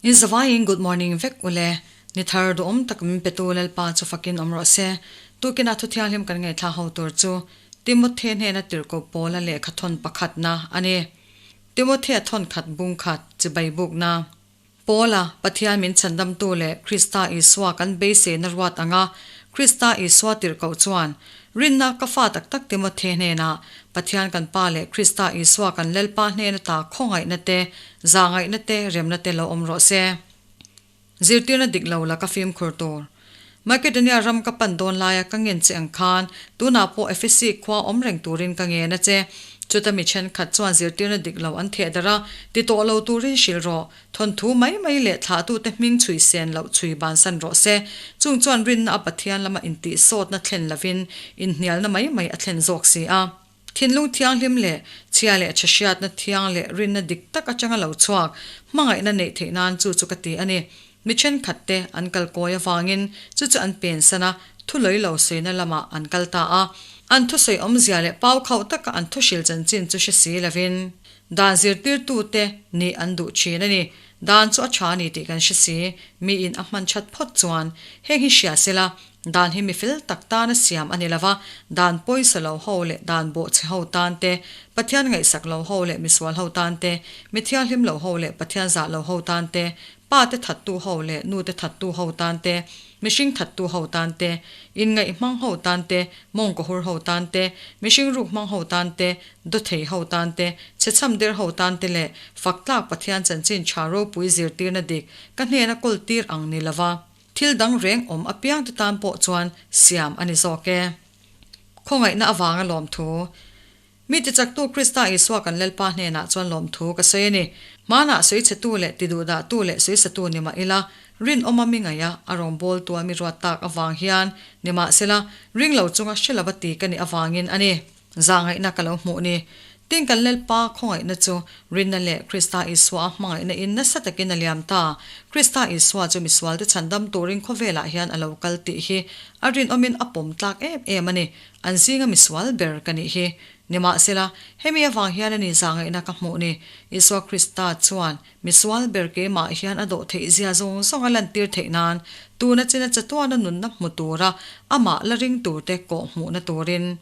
In zavaiin good morning vek ule. Ni thar duhawm tak min petu Lalpa chu fakin awm rawh se. Tukinah thu thianghlim kan ngaihthla ho tur chu Timothy hnena tirhkoh pawla lehkha thawn pakhatna a ni. Timothea thawn khat bung khat chibai bukna. Paula, Pathian min chhandamtu leh Krista Isua kan beiseina ruat anga Krista Isua tirhkoh chuan, Rinna ka fa tak tak Timothy hnenah, Pathian kan Pa leh Krista Isua kan Lalpa hnena ta khawngaihna te, zahngaihna te, remna te lo awm rawh se. Zirtirna dik lo la ka fimkhur tur. Makedonia ram ka pan dawn laia ka ngen che ang khan, tunah pawh Efesi khua awm reng turin ka ngen a che. Chuta mi thenkhat chuan zirtirna dik lo an theh darh a, ti tawh lo turin hrilh rawh. Thawnthu mai mai leh thlahtute hming chhui sen loh chhui bansan rawh se. Chung chuan rinna a Pathian lama intihsawtna thlen lovin inhnialna mai mai a thlen zawk si a. Thinlung thianghlim leh chhia leh tha hriatna thiang leh rinna dik tak atanga lo chhuak, hmangaihna neih theih nan chu chu ka ti a ni. Mi thenkhat te an kal kawi avangin chu chu an pensan a, thu lawi lo sawina lamah an kal ta a. An thusawi awmzia leh pau khauh taka an thuhril chanchin chu hre si lovin dan zirtirtute nih an duh thin a ni. Dan chu a tha a ni tih kan hre si, miin a hman that phawt chuan heng hi hria sela, Dan hi mi fel tak tana siam a ni lova, dan pawisa lo ho leh dan bawhchhe ho tan te, Pathian ngaihsak lo ho leh misual ho tan te, mi thianghlim lo ho leh Pathian zah lo ho tan te, pa te thattu ho leh nu te thattu ho tan te, mihring thattu ho tan te, inngaih hmang ho tan te, mawngkawhur ho tan te, mihring ruk hmang ho tan te, dawthei ho tan te, chhechham der ho tan te leh faktlak Pathian chanchin tha ropui zirtirna dik ka hnena kawl tir ang ni lova. Thil dang reng awm apiang te tan pawh chuan siam a ni zawk e. Khawngaihna avanga lawmthu. Mi tichaktu Krista Isua kan Lalpa hnenah chuan lawmthu ka sawi a ni. Hmanah sawichhetu leh tiduhdahtu leh sawisatu ni mah ila, rinawma mi ngaih a, a rawngbawltua mi ruat tak avang hian nimahsela, ring lo chunga hre lova ti ka nih avangin a ni. Zahngaihna ka lo hmuh ni. Tin kan Lalpa khawngaihna chu rinna leh Krista Isua a hmangaihna in nasa takin a liam ta. Krista Isua chu misualte chhandam turin khawvelah hian a lo kal tih hi a rinawmin a pawm tlak em em a ni. An zinga misual ber ka nih hi. Nimahsela, hemi avang hian a ni zahngaihna ka hmuh ni. Isua Krista chuan misual ber keimah hian a dawh theih zia zawng zawng a lantir theih nan tuna china chatuana nunna hmu tura amah la ring turte kawh hmuhna turin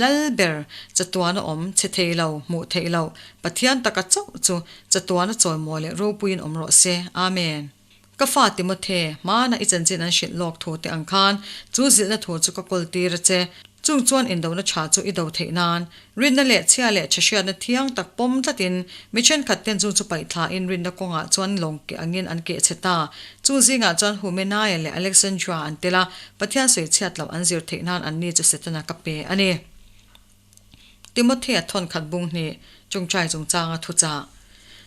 Lal ber, chatuana awm, chhe thei lo, hmuh theih loh, Pathian taka chauh chu chatuana chawimawi leh ropuiin awm rawh se. Amen. Ka fa Timothe, hmana i chanchin an hrilh lawk thu te ang khan, chu zilhna thu chu ka kawl tir a che. Chung chuan indona tha chu i do theih nan, rinna leh chhia leh tha hriatna thiang tak pawm tlatin, mi thenkhat ten chung chu paih thlain rinna kawngah chuan lawng keh angin an keh chhe ta. Chung zingah chuan Humenaia leh Alexandra an tel a, Pathian sawi chhiat loh an zir theih nan anni chu Setana ka pe a ni. Timothea thawn khat bung hnih, Chawngchai chungchanga thuchah.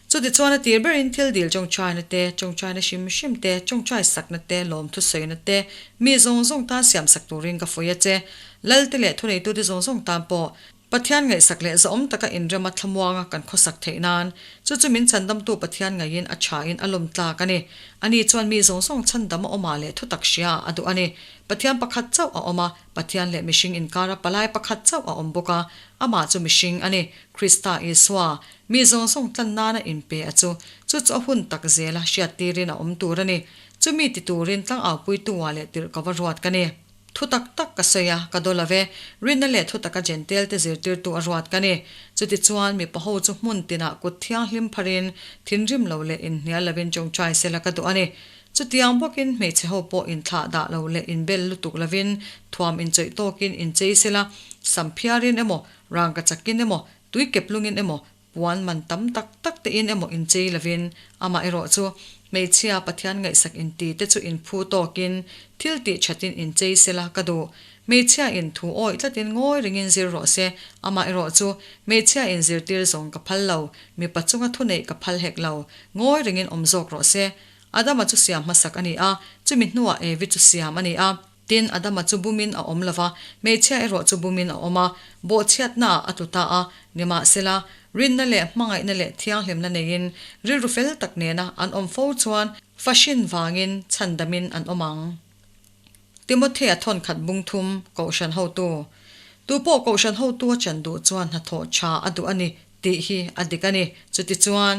Chutichuan a tir berin thil dil chawngchaina te, chawngchaina hrim hrim te, chawngchai sakna te, lawmthu sawina te, mi zawng zawng tan siamsak turin ka fuih a che. Lalte leh thuneitute zawng zawng tan pawh Pathian ngaihsak leh zahawm taka inrema thlamuanga kan khawsak theih nan, chu chu min chhandamtu Pathian ngaihin a thain a lawm tlak a ni. Ani chuan mi zawng zawng chhandam a awmah leh thutak hria a duh a ni. Pathian pakhat chauh a awm a, Pathian leh mihring inkara palai pakhat chauh a awm bawk a, amah chu mihring a ni, Krista Isua, mi zawng zawng tlan nana inpe a chu, chu chu a hun tak zela hriattirin a awm tur a ni. Chumi ti turin tlangaupuitu-ah leh tirh ka va ruat ka ni. Thu tak tak ka sawi a, ka daw lo ve. Rinna leh thu taka Jentail te zirtirtu a ruat ka ni. Chutichuan, mipa ho chu hmun tinah kut thianghlim pharin, thinrim lo leh inhnial lovin chawngchai sela ka duh a ni. Chutiang bawkin hmeichhe ho pawh inthlah dah lo leh inbel lutuk lovin, thuam inchawih tawkin inchei sela, sam phiarin emaw, rangka chakin emaw, tui keplungin emaw, Puan man tam tak tak te in emaw inchei lovin, amaherawh chu hmeichhia Pathian ngaihsak inti te chu inphu tawkin thil tih thatin inchei sela ka duh. Hmeichhia in thu awih tlatin ngawi ringin zir rawh se, amaherawh chu hmeichhia in zirtir zawng ka phal lo, mipa chunga thuneih ka phal hek lo, ngawi ringin awm zawk rawh se. Adama chu siam hmasak a ni a, chumi hnuah Evi chu siam a ni a. Tin, Adama chu bumin a awm lo va, hmeichhia erawh chu bumin a awm a, bawhchhiatnaah a tlu ta a. Nimahsela, rinna leh hmangaihna leh thianghlimna neiin rilru fel tak nena an awm fo chuan fahrin vangin chhandamin an awm ang. Timothea thawn khat bung thum, Kohhran hotu. Tupawh Kohhran hotu a chan duh chuan hnathawh tha a duh a ni tih hi a dik a ni. Chutichuan.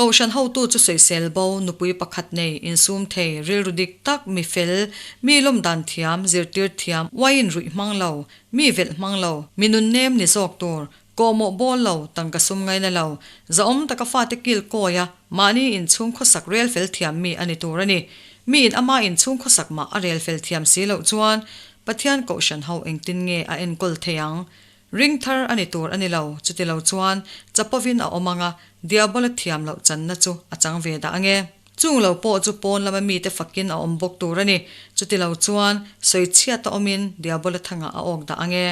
Kohhran hotu chu sawisel bo, nupui pakhat nei, insum thei, rilru dik tak, mi fel, mi lawm dan thiam, zirtir thiam, uaiin ruih hmang lo, mi velh hmang lo, mi nunnem ni zawk tur, kawhmawh bawl lo, tangka sum ngaina lo, zahawm taka fate kil kawi a, mahni inchhung khawsak rel fel thiam mi a ni tur a ni. Miin ama inchhung khawsak mah a rel fel thiam si loh chuan Pathian Kohhran ho engtin nge a enkawl thei ang? Ring thar a ni tur a ni lo, chuti lo chuan chapovin a awm ang a, Diabola thiam loh channa chu a chang ve dah ang e. Chung lo pawh chu pawn lama mite fakin a awm bawk tur a ni, chuti lo chuan sawichhiat a awmin Diabola thangah a awk dah ang e.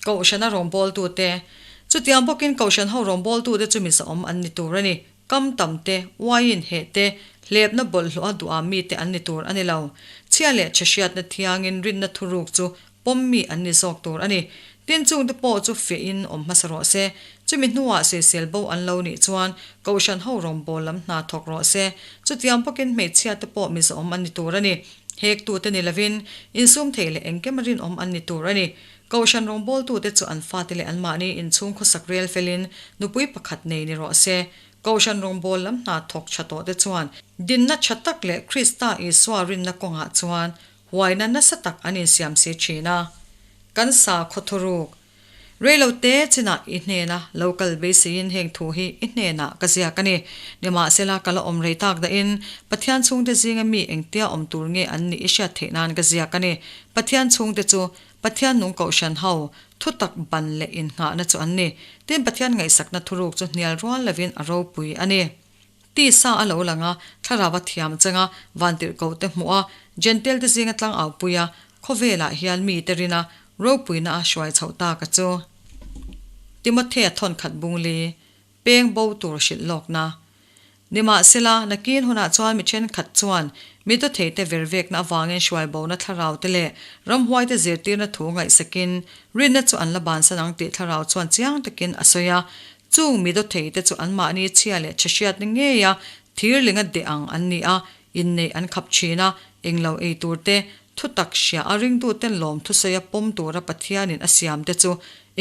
Kohhrana rawngbawltute, Chutiang bawkin Kohhran ho rawngbawltute chu mizawm an ni tur a ni. Kam tam te, uaiin heh te, hlepna bawlhhlawh a duham mite an ni tur a ni lo. Chhia leh chhe hriatna thiangin rinna thuruk chu pawm mi an ni zawk tur a ni. Tin chungte pawh chu fiahin awm hmasa rawh se. Chumi hnuah sawisel bo an lo nih chuan Kohhran ho rawngbâwl lam hna thawk rawh se. Chutiang bawkin hmeichhia te pawh mizawm an ni tur a ni. Hektute ni lovin insum thei leh engkim a rinawm an ni tur a ni. Kohhran rawngbawltute chu an fate leh anmahni inchhung khawsak rel felin nupui pakhat nei ni rawh se. Kohhran rawngbâwl lam hna thawk tha tawhte chuan dinna tha tak leh Krista Isua rinna kawngah chuan huaina nasa tak an insiam si thin a. Kan sakhaw thuruk Reilote chinah i hnena lo kal beiseiin heng thu hi i hnenah ka ziak a ni. Nimahsela ka la awm rei tak dahin Pathian chhungte zinga mi engtia awm tur nge an nih i hriat theih nan ka ziak a ni. Pathian chhungte chu Pathian nung kohhran ho thutak ban leh innghahna chu an ni. Tin Pathian ngaihsakna thuruk chu hnial rual lovin a ropui a ni. Tisa a lo lang a, thlarau a thiam chang a, vantirhkoh te hmuh a, Jentail te zinga tlang au pui a, khawvelah hian mi te rin a, ropuina a hruai chhoh tak a chu. Timothea thawnkhat bungli, peng bo tur hrilh lawkna. Nimahsela, nakin hunah chuan mi thenkhat chuan mi dawthei te vervekna avangin hruai bona thlarau te leh ramhuai te zirtirna thu ngaihsakin rinna chu an la bansan ang tih thlarau chuan chiang takin a sawi a. Chung mi dawthei te chu anmahni chhia leh chhe hriatna ngeia thirlinga deh ang an ni a, inneih an khap thin a, englo ei tur te, thutak hria a ringtuten lawm thusawi a pawm tura Pathianin a siam te chu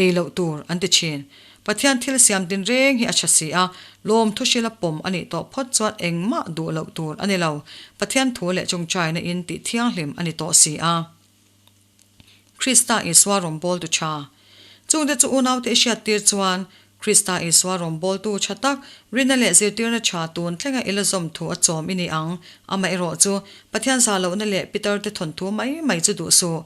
ei loh tur an ti thin. Pathian thil siam din reng hi a tha si a, lawm thuhrila pawm a nih tawh phawt chuan engmah duh loh tur a ni lo. Pathian thu leh chungchaina in tih thianghlim a ni tawh si a. Krista Isua rawngbawltu tha. Chungte chu unaute i hriattir chuan, Krista Isua rawngbawltu tha tak, rinna leh zirtirna tha tun thlenga i la zawm thu a chawm i ni ang. Amaherawh chu, Pathian zah lohna leh Pitarte thawnthu mai mai chu duh suh.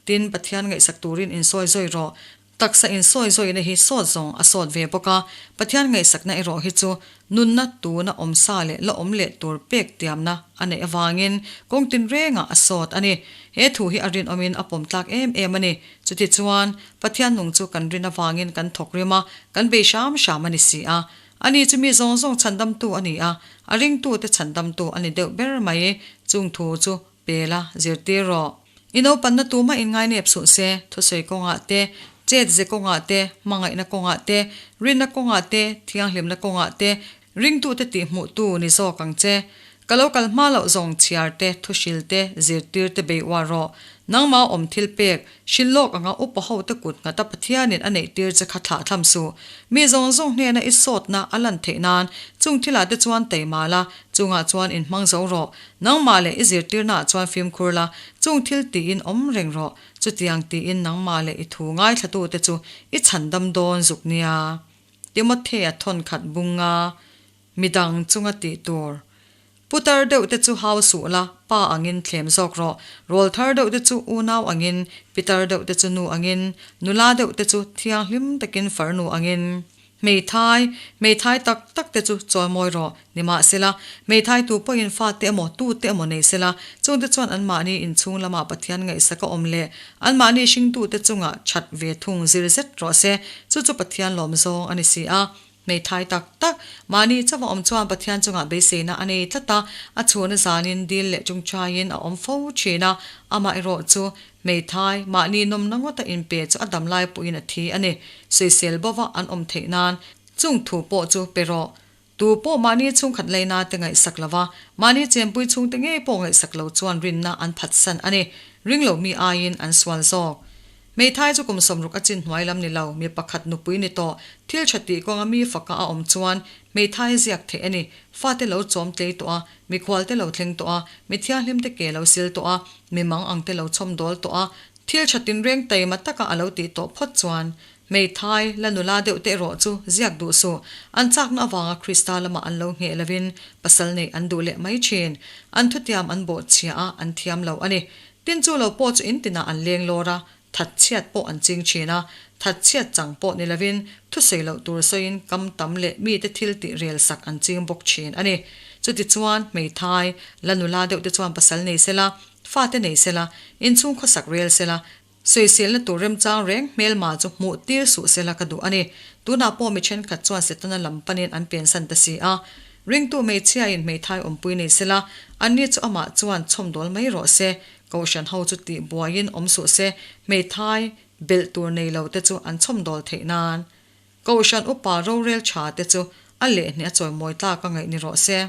Tin, Pathian ngaihsak turin insawi zawi rawh. Taksa insawi zawina hi sawt zawng a sawt ve bawk a, Pathian ngaihsakna erawh hi chu nunna tuna awm sa leh la awm leh tur pek tiamna a neih avangin kawng tinrengah a sawt a ni. He thu hi a rinawmin a pawm tlak em em a ni. Chutichuan, Pathian nung chu kan rin avangin kan thawk rim a, kan bei hram hram a ni si a. Ani chu mi zawng zawng chhandamtu a ni a, a ringtute chhandamtu a ni deuh ber mai. Chung thu chu Pe la, zirtir rawh. I naupanna tumah in ngainep suh se, thusawi kawngah te, chet ze kawngah te, hmangaihna kawngah te, rinna kawngah te, thianghlimna kawngah te, ringtute tihhmuhtu ni zawk ang che. Ka lo kal hma loh zawng chhiar te, thuhril te, zirtir te bei uar rawh. Nangmah awm thil pek, hrilh lawk anga upa hote kut nghata Pathianin a neihtir che kha thlah thlam suh. Mi zawng zawng hnena i sawtna a lan theih nan chung thilah te chuan teima la, Chungah chuan inhmang zo rawh. Nangmah leh i zirtirnaah chuan fimkhur la, chung thil tiin awm reng rawh. Chutiang tiin nangmah leh i thu ngaithlatute chu i chhandam dawn zuk nia. Timothea thawnkhat bunga midang chunga tih tur. Putar deuhte chu hau suh la, pa angin thlem zawk rawh. Rawl thar deuhte chu unau angin, pitar deuhte chu nu angin, nula deuhte chu thianghlim takin farnu angin. Hmeithai, hmeithai tak tak te chu chawimawi rawh. Nimahsela, hmeithai tu pawhin fate emaw, tute emaw nei sela, chungte chuan anmahni inchhung lamah Pathian ngaihsak a awm leh anmahni hringtute chungah that ve thung zir zet rawh se, chu chu Pathian lawm zawng a ni si a. Hmeithai tak tak, mahni chauh a awm chuan Pathian chungah beiseina a nei tlat a, a chhuna zanin dil leh chungchaiin a awm fo thin a, amaherawh chu Hmeithai, mahni nawmna ngawta inpe chu a dam lai pawhin a thi a ni. Sawisel bova an awm theih nan chung thu pawh chu pe rawh. Tu pawh mahni chhungkhat leina te ngaihsak lova, mahni chenpui chhungte ngei pawh ngaihsak lo chuan rinna an phatsan a ni. Ring lo mi aiin an sual zawk. Hmeithai chu kum 60 a chin hnuai lam ni lo, mi pakhat nupui ni tawh, thil tha tih kawnga mi faka a awm chuan. Hmeithai ziak theih a ni. Fate lo chawm tlei tawh a, mikhualte lo thleng tawh a, mi thianghlimte ke lo sil tawh a, mi mang angte lo chhawmdawl tawh a, thil tha tinreng taima taka a lo tih tawh phawt chuan hmeithai la nula deuh te erawh chu ziak duh suh. An chakna avanga Krista lamah an lo ngheh lovin pasal neih an duh leh mai thin. An thutiam an bawhchhia a, an thiam lo a ni. Tin chu lo pawh chu in tinah an leng lawr a, Thatchhiat pawh an ching thin a, thatchhiat chang pawh ni lovin thusawi loh tur sawiin kam tam leh mite thil tih rel sak an ching bawk thin a ni. Chutichuan, hmeithai, la nula deuh te chuan pasal nei sela, fate nei sela, inchhung khawsak rel sela, sawiselna tur remchang reng hmelma chu hmuh tir suh sela ka duh a ni. Tunah pawh mi thenkhat chuan Setana lam panin an pensan ta si a. Ringtu hmeichhiain hmeithai awmpui nei sela, anni chu amah chuan chhawmdawl mai rawh se. Kohhran ho chu tih buaiin awm suh se, hmeithai belh tur nei lo te chu an chhawmdawl theih nan. Kohhran upa rorel tha te chu a lehhnih a chawimawi tlak a ngaih ni rawh se.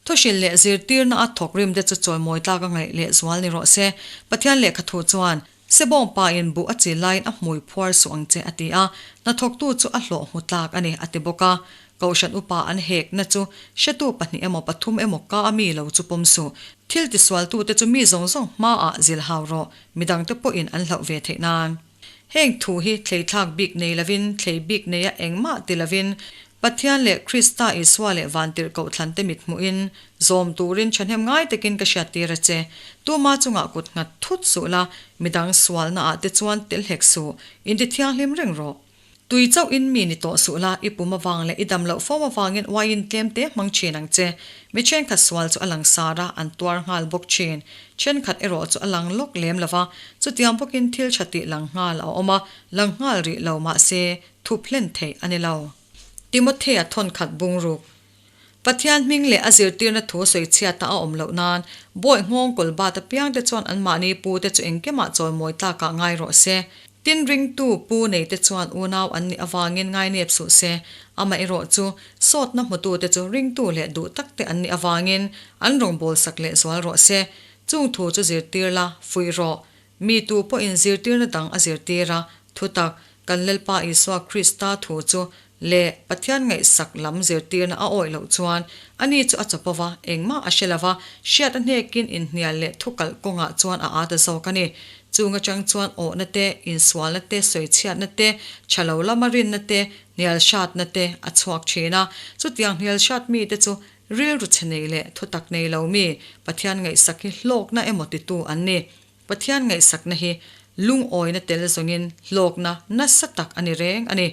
Thuhrilh leh zirtirna a thawk rim te chu chawimawi tlak a ngaih leh zual ni rawh se. Pathian lehkha thu chuan, Sebawng pa in buh a chi laiin a hmui phuar suh ang che a ti a, hnathawktu chu a hlawh hmu tlak a ni a ti bawk a. Kohhran upa an hekna chu hretu pahnih emaw pathum emaw ka a mi lo chu pawm suh. Thil tisualtute chu mi zawng zawng hmaah zil hau rawh, midangte pawhin an hlauh ve theih nan. Heng thu hi thleithlak bik nei lovin, thlei bik neia engmah ti lovin, Pathian leh Krista Isua leh Vantirhkoh thlante mit hmuhin, zawm turin thahnem ngai takin ka hriattir a che. Tuma chungah kut nghat thut suh la, midang sualnaah te chuan tel hek suh, intithianghlim reng rawh. Tui chauh in mi ni tawh suh la, i pum avang leh i dam loh fo avangin uaiin tlem te hmang thin ang che. Mi thenkhat sual chu a lang sar a, an tuar nghal bawk thin. Thenkhat erawh chu a lang lawk lem lo va, chutiang bawkin thil tha tih lang nghal a awm a, lang nghal rih lo mahse thup hlen theih a ni lo. Timothea thawnkhat bungruk. Pathian hming leh a zirtirna thu sawi chhiata a awm loh nan, bawi nghawng kawl bat apiangte chuan anmahni pute chu engkimah chawimawi tlakah ngai rawh se. Tin ringtu pu neite chuan unau an nih avangin ngainep suh se. Amaherawh chu, sawtna hmutute chu ringtu leh duh takte an nih avangin an rawngbawlsak leh zual rawh se. Chung thu chu zirtir la, fuih rawh. Mi tu pawhin zirtirna dang a zirtir a, thutak, kan Lalpa Isua Krista thu chu leh Pathian ngaihsak lam zirtirna a awih loh chuan ani chu a chawp ova, engmah a hre lova, hriat a hnekin inhnial leh thukalh kawngah chuan a ât a zawk a ni. Chung atang chuan awhna te, insualna te, sawichhiatna te, tha lo lama rinna te, hnial hratna te a chhuak thin a. Chutiang hnial hrat mite chu rilru chhe nei leh thutak nei lo mi Pathian ngaihsak hi hlawkna emaw titu an ni. Pathian ngaihsakna hi lungawina tel zawngin hlawkna nasa tak a ni reng a ni.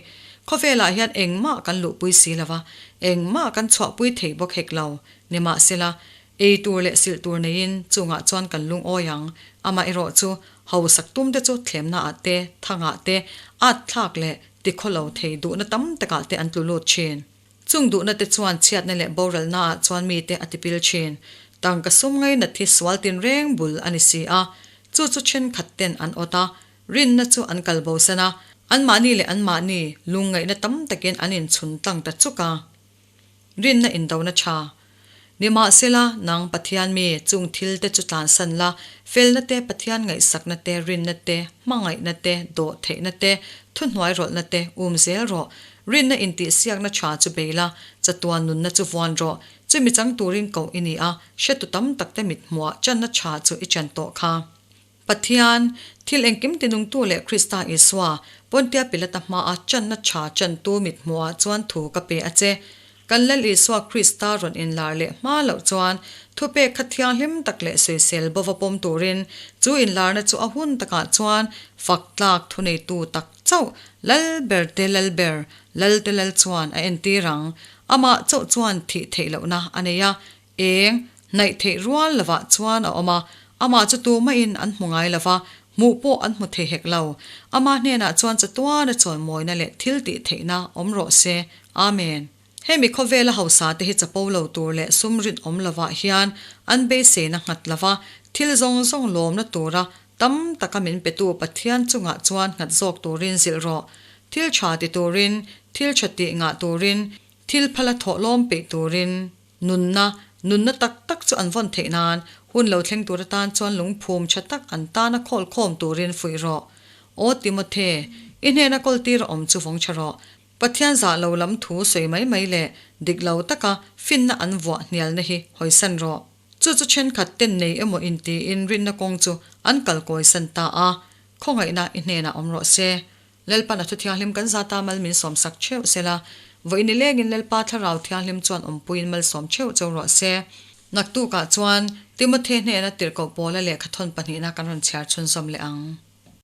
Khawvelah hian engmah kan luhpui si lo va, engmah kan chhuahpui thei bawk hek lo. Nimahsela, ei tur leh silh tur neiin chungah chuan kan lungawi ang. Amaherawh chu, hausak tumte chu thlemnaah te, thangah te, at thlak leh tikhawlo thei duhna tam takah te an tlu lut thin. Chung duhna te chuan chhiatna leh boralna ah chuan mite a tipil thin. Tangka sum ngainat hi sual tinreng bul a ni si a. Chu chu thenkhat ten an awt a, rinna chu an kal bosan a, anmahni leh anmahni lungngaihna tam takin an inchhun tlang ta chuk a. Rinna indona tha. Nimahsela, nang Pathian mi, chung thil te chu tlansan la, felna te, Pathian ngaihsakna te, rinna te, hmangaihna te, dawhtheihna te, thuhnuairawlhna te um zel rawh. Rinna intihsiakna tha chu bei la, chatuan nunna chu vuan rawh. Chumi chang turin koh i ni a, hretu tam takte mithmuah channa tha chu i chan tawh kha. Pathian, thil engkim tinungtu leh Krista Isua, Pontia Pilata hmaa channa tha chantu mithmuhah chuan thu ka pe a che. Kan Lal Isua Krista rawn inlar leh hma loh chuan thupek kha thianghlim tak leh sawisel bova pawm turin chu inlarna chu a hun takah chuan fak tlak thuneitu tak chauh Lalber te Lalber, Lal te Lal chuan a entir ang. Amah chauh chuan thih theih lohna a nei a, Eng, hnaih theih rual lovah chuan a awm a, amah chu tumahin an hmu ngai lo va, hmuh pawh an hmu thei hek lo. Ama hnenah chuan chatuana chawimawina leh thil tih theihna awm rawh se. Amen. Hemi khawvela hausa te hi chapo lo tur leh sum rinawm lovah hian an beiseina nghat lo va, thil zawng zawng lawmna tura tam taka min petu Pathian chungah chuan nghat zawk turin zilh rawh. Thil tha ti turin, thil tha tih ngah turin, thil phala thawh lawm peih turin. Nunna, nunna tak tak chu an vawn theih nan, hun lo thleng tur atan chuan lungphum tha tak an tana khawl khawm turin fuih rawh. Aw Timothe, i hnena kawltir a awm chu vawng tha rawh. Pathian zah lo lam thu sawi mai mai leh dik lo taka finna an vuah hnialna hi hawisan rawh. Chu chu thenkhat ten nei emaw intiin rinna kawng chu an kal kawisan ta a, khawngaihna i hnenah awm rawh se. Lalpan a thu thianghlim kan zata mal min sawmsak theuh sela, vawiin nilengin Lalpa thlarau thianghlim chuan awmpuiin malsawm theuh cheu rawh se. Naktukah chuan Timothy hnena tirhkoh Paula lehkhathawn pahnihna kan rawn chhiar chhunzawm leh ang.